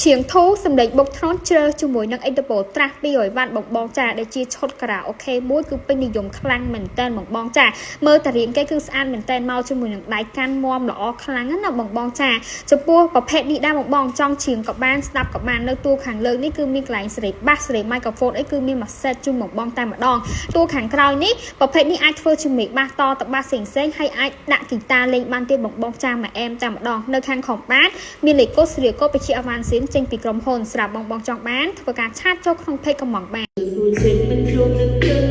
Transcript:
ឈៀងធូសម្លេងបុកធ្នន់ជ្រើសជាមួយនឹងអេតពលត្រាស់200វ៉ាត់បងបងចាដែលជាឈុតការ៉ាអូខេមួយគឺពេញនិយមខ្លាំងមែនតើបងបងចាមើលតារៀងគេគឺស្អាតមែនតើមកជាមួយនឹងដៃកាន់មមល្អខ្លាំងណាបងបងចាចំពោះប្រភេទនេះដែរបងបងចង់ឈៀងក៏បានស្ដាប់ក៏បាននៅតួខាងលើនេះគឺមានកន្លែងសេរីបាសសេរី microphone អីគឺមានមួយ set ជូនបងបងតែម្ដងតួខាងក្រោយនេះប្រភេទនេះអាចធ្វើជាមេបាសតតបាសផ្សេងផ្សេងៗហើយអាចដាក់ហ្គីតាលេងបានទៀតបងបងចាមួយអែមតែម្ដងនៅខាងក្រោមបានមានលេខកូដសេរីកូដបជាអវ៉ាន់ស៊ីនចេញពីក្រុមហ៊ុនស្រាប់បងបងចង់បានធ្វើការ chat ចូលក្នុង page កំងបាន សួរចិត្តមិនព្រមនឹង